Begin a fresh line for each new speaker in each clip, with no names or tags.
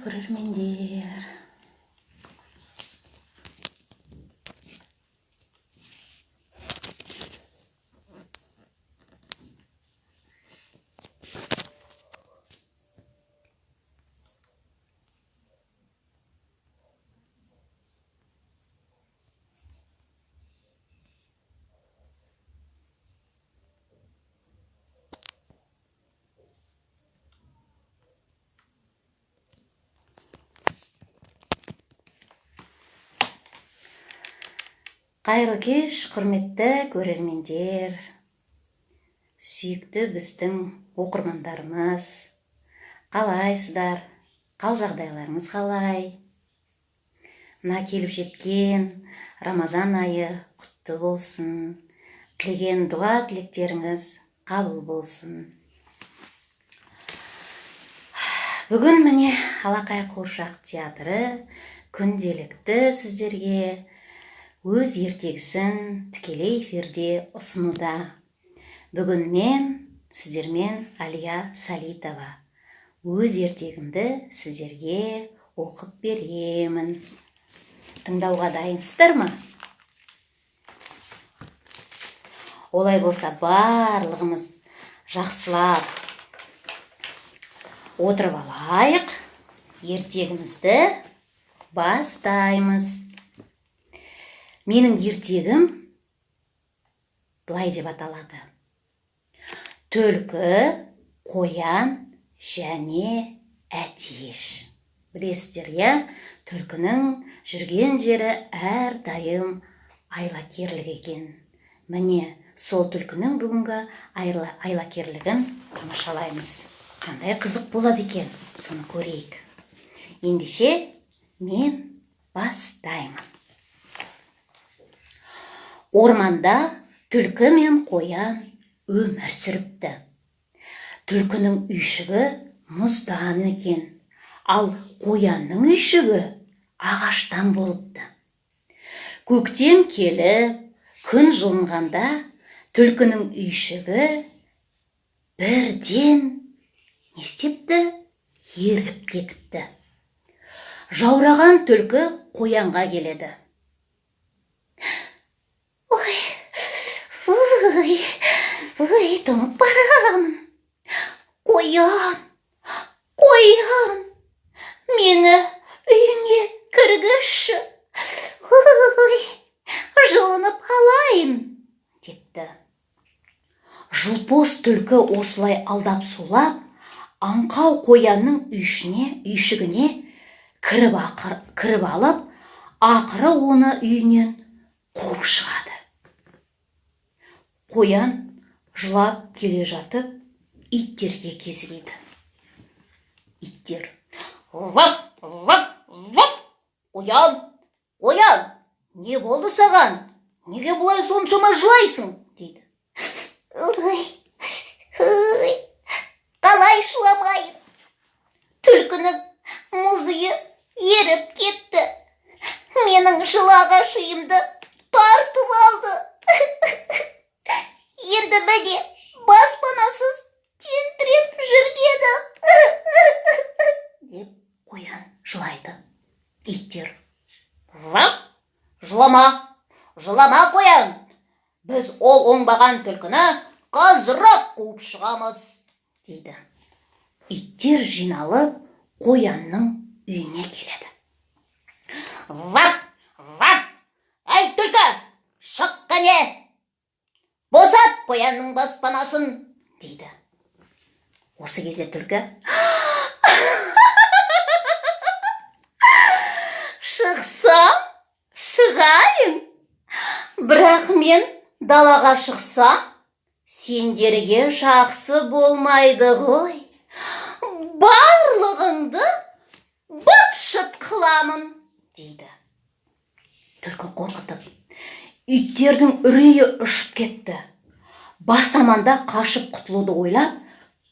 Көрермендер. Қайырлы кеш, құрметті көрермендер, сүйікті біздің оқырмандарымыз. Қалайсыздар? Қал жағдайларыңыз қалай? Мына келіп жеткен Рамазан айы құтты болсын. Тілеген дұға тілектеріңіз қабыл болсын. Бүгін міне Алақай қуыршақ театры күнделікті сіздерге өз ертегісін тікелей эфирде ұсынуда. Бүгін мен сіздермен Алия Салитова. Өз ертегімді сіздерге оқып беремін. Тыңдауға дайынсыздар ма? Олай болса барлығымыз жақсылап отырып алайық. Ертегімізді бастаймыз. Менің ертегім былай деп аталады. Түлкі, қоян және әтеш. Білесіздер, иә? Түлкінің жүрген жері әрдайым айлакерлік екен. Міне, сол түлкінің бүгінгі айлакерлігін тамашалаймыз. Қандай қызық болады екен, соны көрейік. Ендеше, мен бастаймын. Орманда түлкі мен қоян өмір сүріпті. Түлкінің үйшігі мұздан екен, ал қоянның үйшігі ағаштан болыпты. Көктем келіп, күн жылынғанда түлкінің үйшігі бірден не істепті? Еріп кетіпті. Жаураған түлкі қоянға келеді. Ой, ой, ой, тоңып барамын. Қоян, қоян, мені үйіңе кіргізші. Ой, жылынып алайын, депті. Жылпос түлкі осылай алдап сулап, аңқау қоянның үйшігіне кіріп алып, ақыры оны үйінен қуып шығады. Қоян жылап келе жатып, иттерге кезігеді. Иттер: «Ваф, ваф, ваф! Қоян, қоян, не болды саған? Неге бұлай соншама жылайсың?» дейді. Ой, ой, қалай жыламайын? Түлкінің мұз үйі еріп кетті. Менің жылы ағаш үйімді тартып алды. Енді міне баспанасыз тентіреп жүргені, деп қоян жылайды. Иттер: «Вақ, жылама, жылама, қоян. Біз ол оңбаған түлкіні қазір-ақ қуып шығамыз», дейді. Иттер жиналып қоянның үйіне келеді. «Вақ, вақ, әй түлкі, шық қане, босат қоянның баспанасын», дейді. Осы кезде түлкі: «Шықсам, шығайын, бірақ мен далаға шықсам, сендерге жақсы болмайды ғой. Барлығыңды быт-шыт қыламын», дейді. Түлкі қорқытып, иттердің үрейі ұшып кетті. Бас аманда қашып құтылуды ойлап,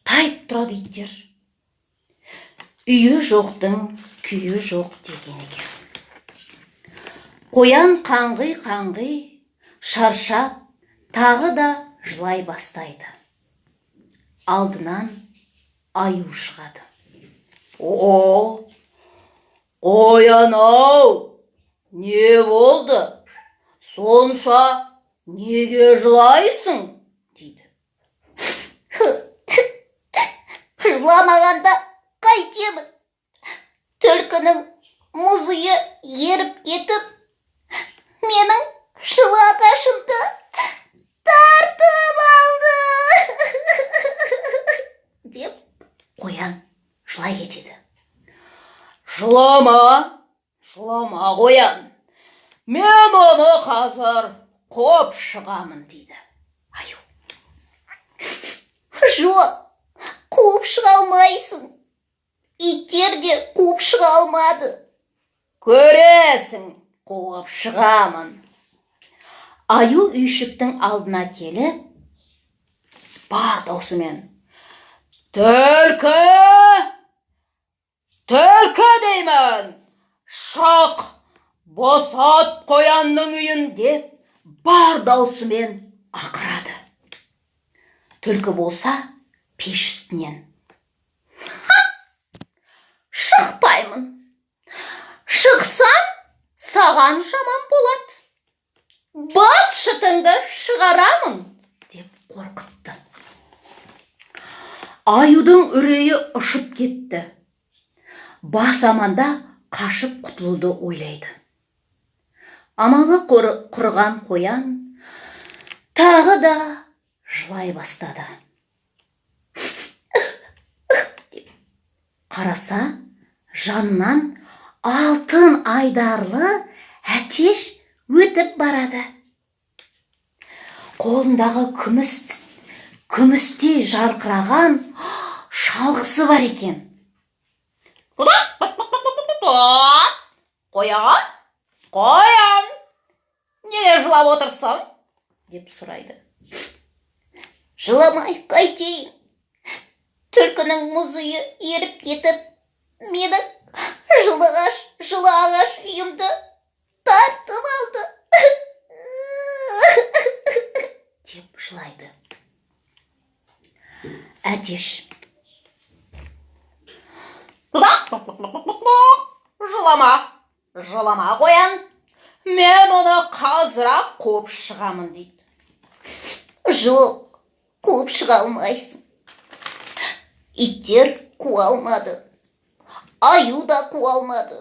тайып тұрады иттер. Үйі жоқтың күйі жоқ деген екен. Қоян қаңғи-қаңғи, шаршап, тағы да жылай бастайды. Алдынан аю шығады. О, Қоян ау, не болды? Сонша неге жылайсың? Дейді.
Жыламағанда қайтемін? Түлкінің мұз үйі еріп кетіп, менің жылы ағашымды тартып алды,
деп қоян жылай кетеді. Жылама, жылама, қоян. Мен оны қазір қуып шығамын, дейді аю.
Жоқ, қуып шыға алмайсың. Иттер де қуып шыға алмады.
Көресің, қуып шығамын. Аю үйшіктің алдына келіп, бар даусымен: «Түлкі, түлкі деймін, шық, босат қоянның үйін!» деп бар даусымен ақырады. Түлкі болса пеш үстінен:
«Шықпаймын. Шықсам, саған жаман болады. Быт шытыңды шығарамын»,
деп қорқытты. Аюдың үрейі ұшып кетті. Бас аманда қашып құтылуды ойлайды. Амалы құрыған қоян тағы да жылай бастады. Деп қараса, жанынан алтын айдарлы әтеш өтіп барады. Қолындағы күмістей жарқыраған шалғысы бар екен. «Қоян, қоян, неге жылап отырсың?» деп сұрайды.
Жыламай қайтейін? Түлкінің мұз үйі еріп кетіп, менің жылы ағаш үйімді тартып алды.
Деп жылайды. Әтеш: «Жылама, жылама, қоян, мен оны қазір-ақ қуып шығамын», дейді.
Жоқ, қуып шыға алмайсың. Иттер қуа алмады, аю да қуа алмады,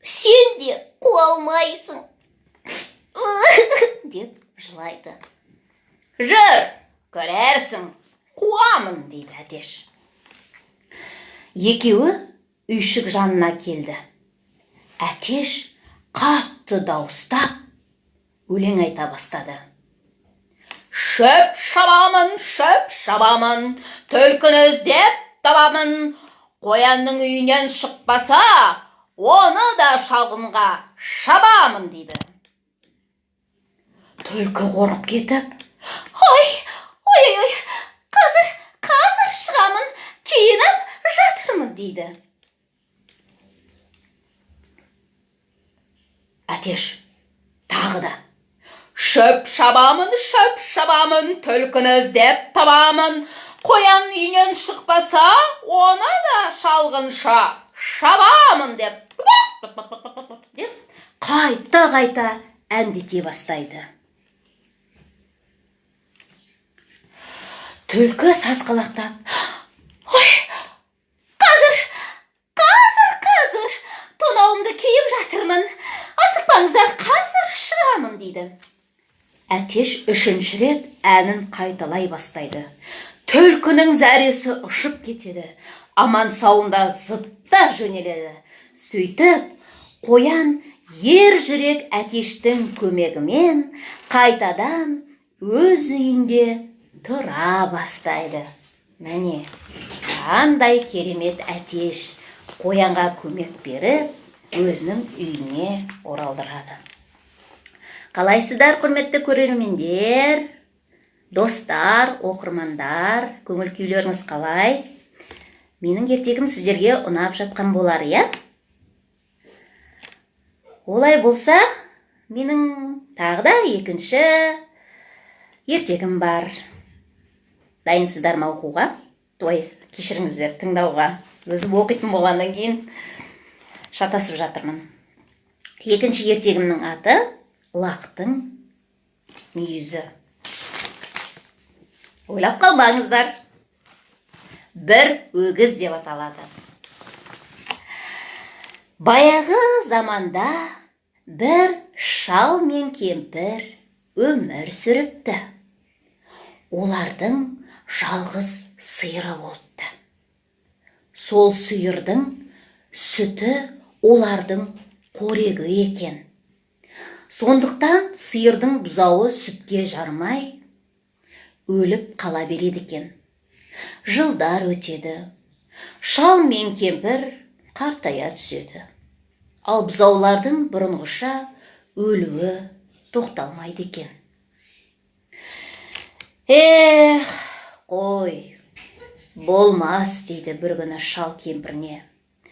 сен де қуа алмайсың,
деп жылайды. «Жүр, көрерсің, қуамын», дейді әтеш. Екеуі үйшік жанына келді. Әтеш қатты дауыстап өлең айта бастады: «Шөп шабамын, шөп шабамын, түлкіні іздеп табамын. Қоянның үйінен шықпаса, оны да шалғынға шабамын», дейді. Түлкі қорқып кетіп: «Ой, ой, ой, ой, қазір, қазір шығамын, киініп жатырмын», дейді. Әтеш тағы да: «Шөп шабамын, шөп шабамын, түлкіні іздеп табамын. Қоян үйінен шықпаса, оны да шалғынша шабамын», деп қайта қайта әндете бастайды. Түлкі сасқалақтап: «Ой, қазір, қазір, қазір, тонауымды киіп жатырмын, асықпаңыздар, қазір шығамын», дейді. Әтеш үшінші рет әнін қайталай бастайды. Түлкінің зәресі ұшып кетеді. Аман сауында зытта жөнеледі. Сөйтіп, қоян ер жүрек әтештің көмегімен қайтадан өз үйінде тұра бастайды. Міне, қандай керемет әтеш қоянға көмек беріп, өзінің үйіне оралдырады. Қалайсыздар, құрметті көрермендер, достар, оқырмандар, көңіл күйлеріңіз қалай? Менің ертегім сіздерге ұнап жатқан болар, иә? Олай болса, менің тағы да екінші ертегім бар. Дайынсыздар ма оқуға? Ой, кешіріңіздер, тыңдауға. Өзім оқитын болғаннан кейін. Шатасып жатырмын. Екінші ертегімнің аты «Лақтың мүйізі». Ойлап қалмаңыздар. «Бір өгіз» деп аталады. Баяғы заманда бір шал мен кемпір өмір сүріпті. Олардың жалғыз сиыры болыпты. Сол сиырдың сүті олардың қорегі екен. Сондықтан сиырдың бұзауы сүтке жарымай өліп қала береді екен. Жылдар өтеді. Шал мен кемпір қартая түседі. Ал бұзаулардың бұрынғыша өлуі тоқталмайды екен. «Эх, қой, болмас, – дейді бір күні шал кемпіріне.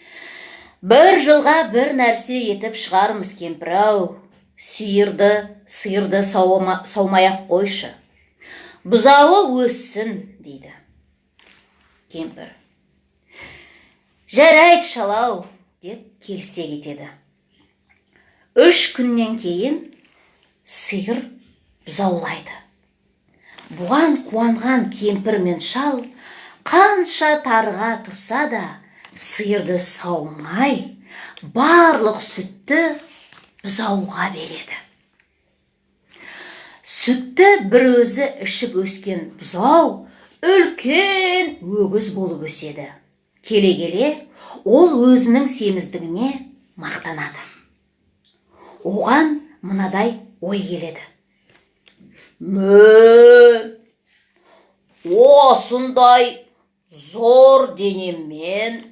– Бір жылға бір нәрсе етіп шығармыз, кемпір ау. Сиырды саумай-ақ қойшы. Бұзауы өссін», – дейді. Кемпір: «Жарайды, шал-ау», – деп келісе кетеді. 3 күннен кейін сиыр бұзаулайды. Бұған қуанған кемпір мен шал қанша тарға тұрса да, сиырды саумай, барлық сүтті бұзауға береді. Сүтті бір өзі ішіп өскен бұзау үлкен өгіз болып өседі. Келе келе ол өзінің семіздігіне мақтанады. Оған мынадай ой келеді:
«Мө, осындай зор денеммен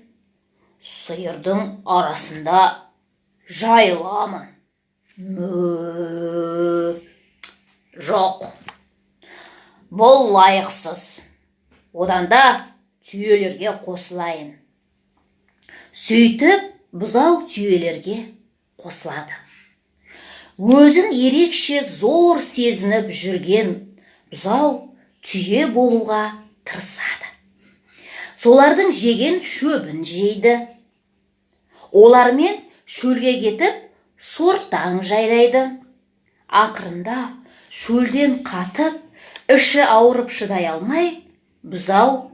сиырдың арасында жайыламын. Мө, жоқ, бұл лайықсыз. Одан да түйелерге қосылайын».
Сөйтіп, бұзау түйелерге қосылады. Өзін ерекше зор сезініп жүрген бұзау түйе болуға тырысады. Солардың жеген шөбін жейді, олармен шөлге кетіп, сортаң жайлайды. Ақырында шөлден қатып, іші ауырып, шыдай алмай, бұзау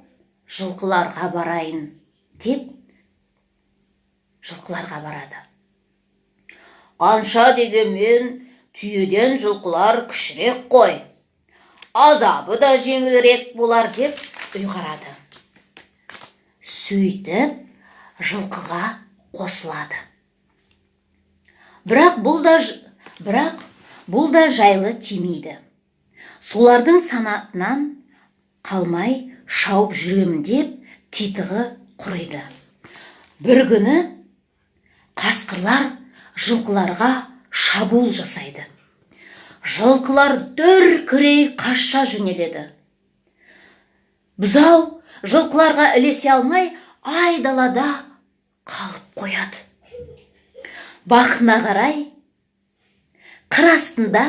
«жылқыларға барайын» деп жылқыларға барады.
«Қанша дегенмен түйеден жылқылар кішірек қой, азабы да жеңілірек болар», – деп
ұйғарады. Сөйтіп, жылқыға қосылады. Бірақ бұл да жайлы тимейді. Солардың санатынан қалмай шауып жүремін деп, титығы құриды. Бір күні қасқырлар жылқыларға шабуыл жасайды. Жылқылар дүркірей қаша жөнеледі. Бұзау жылқыларға ілесе алмай, айдалада қалып қояды. Бақытына қарай, қыр астында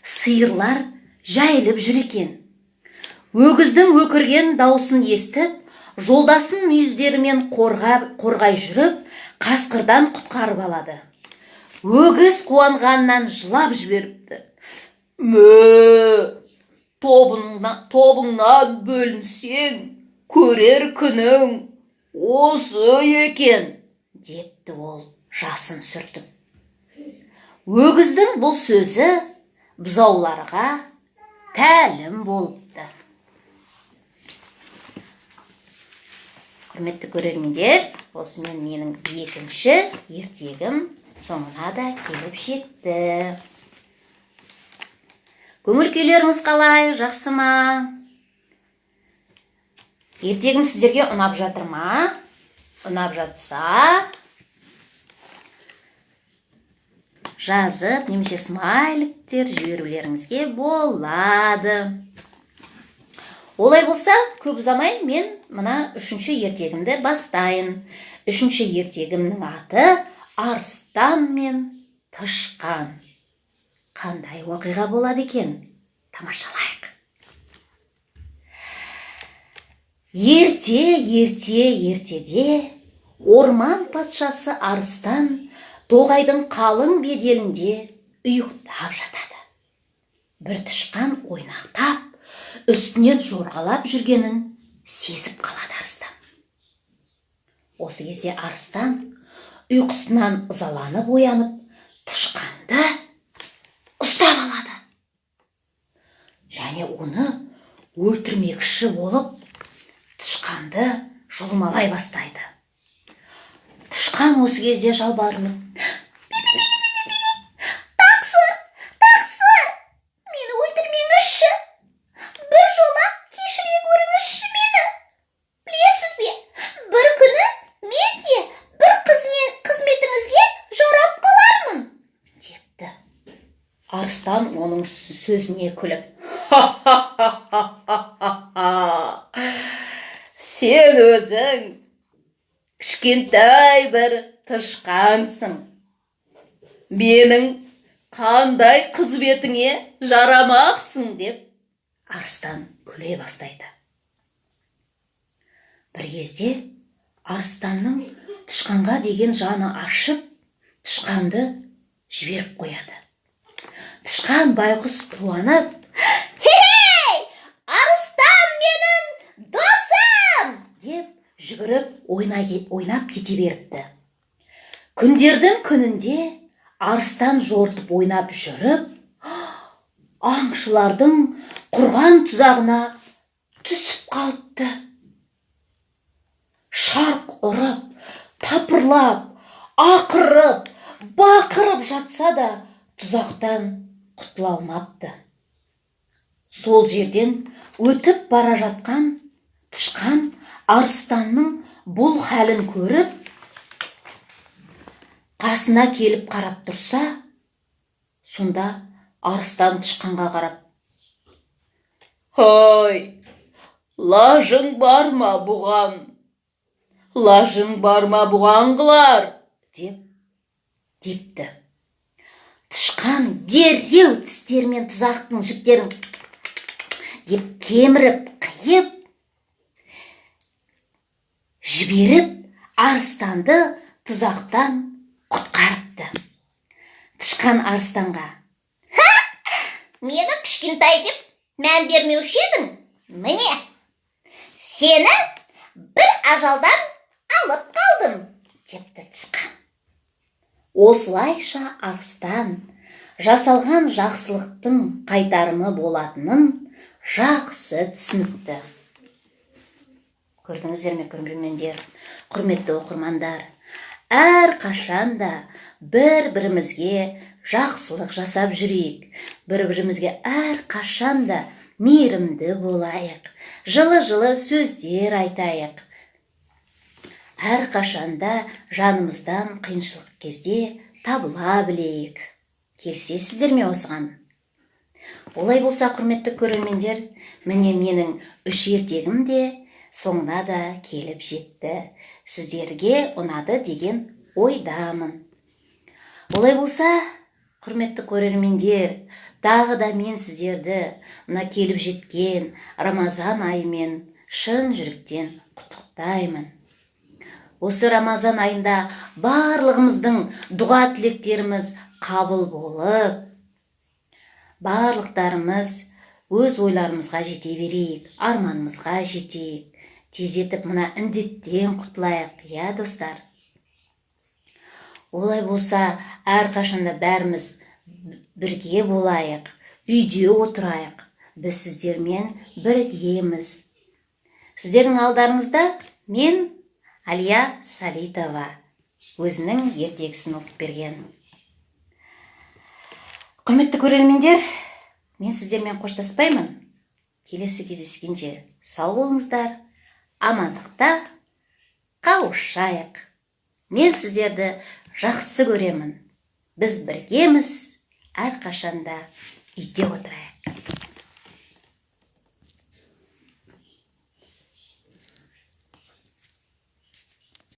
сиырлар жайылып жүр екен. Өгіздің өкірген даусын естіп, жолдасын мүйіздерімен қорғай жүріп, қасқырдан құтқарып алады. Өгіз қуанғаннан жылап жіберіпті.
«Мө, тобыңнан бөлінсең, көрер күнің осы екен», –
депті ол жасын сүртіп. Өгіздің бұл сөзі бұзауларға тәлім болыпты. Құрметті көрермендер, осымен менің екінші ертегім соңына да келіп жетті. Көңіл күйлеріңіз қалай, жақсы ма? Ертегім сіздерге ұнап жатыр ма? Ұнап жатса, жазып немесе смайликтер жіберулеріңізге болады. Олай болса, көп ұзамай мен мына үшінші ертегімді бастайын. Үшінші ертегімнің аты «Арыстан мен тышқан». Қандай оқиға болады екен, тамашалайық. Ерте, ерте, ертеде Орман патшасы арыстан тоғайдың қалың беделінде ұйықтап жатады. Бір тышқан ойнақтап, үстінен жорғалап жүргенін сезіп қалады арыстан. Осы кезде арыстан ұйқысынан ызаланып оянып, тышқанды ұстап алады және оны өлтірмекші болып, тышқанды жұлмалай бастайды. Тышқан осы кезде жалбарынып:
«Тақсыр, тақсыр, мені өлтірмеңізші, бір жола кешіре көріңізші мені. Білесіз бе, бір күні мен де бір қызметіңізге жарап қалармын», —
депті. Арыстан оның сөзіне күліп: «Сен өзің кішкентай бір тышқансың, менің қандай қызметіңе жарамақсың?» — деп арыстан күле бастайды. Бір кезде арыстанның тышқанға деген жаны ашып, тышқанды жіберіп қояды. Тышқан байғұс қуанып:
«Хей, арыстан менің досым!»
деп жүгіріп ойнап кете беріпті. Күндердің күнінде арыстан жортып ойнап жүріп, аңшылардың құрған тұзағына түсіп қалыпты. Шарқ ұрып, тапырлап, ақырып, бақырып жатса да, тұзақтан құтыла алмапты. Сол жерден өтіп бара жатқан тышқан арыстанның бұл халін көріп, қасына келіп қарап тұрса, сонда арыстан тышқанға қарап: «Ой, лажың бар ма бұған, лажың бар ма бұған қылар?» — деп депті. Тышқан дереу тістерімен тұзақтың жіптерін деп кеміріп, қиып жіберіп, арыстанды тұзақтан құтқарыпты. Тышқан арыстанға:
«Мені кішкентай деп мән бермеуші едің, міне, сені бір ажалдан алып қалдым», —
депті тышқан. Осылайша арыстан жасалған жақсылықтың қайтарымы болатынын жақсы түсініпті. Көрдіңіздер ме, көрермендер, құрметті оқырмандар, әрқашан да бір бірімізге жақсылық жасап жүрейік, бір бірімізге әрқашан да мейірімді болайық, жылы жылы сөздер айтайық, әрқашанда жанымыздан қиыншылық кезде табыла білейік. Келісесіздер ме осыған? Олай болса, құрметті көрермендер, міне, менің үш ертегім де соңына да келіп жетті. Сіздерге ұнады деген ойдамын. Олай болса, құрметті көрермендер, тағы да мен сіздерді мына келіп жеткен Рамазан айымен шын жүректен құттықтаймын. Осы Рамазан айында барлығымыздың дұға тілектеріміз қабыл болып, барлықтарымыз өз ойларымызға жете берейік, арманымызға жетейік, тездетіп мына індеттен құтылайық, иә, достар? Олай болса, әрқашанда бәріміз бірге болайық, үйде отырайық. Біз сіздермен біргеміз. Сіздердің алдарыңызда мен, Алия Салитова, өзінің ертегісін оқып берген. Құрметті көрермендер, мен сіздермен қоштаспаймын. Келесі кездескенше сау болыңыздар, амандықта қауышайық. Мен сіздерді жақсы көремін. Біз біргеміз, әрқашанда үйде отырайық.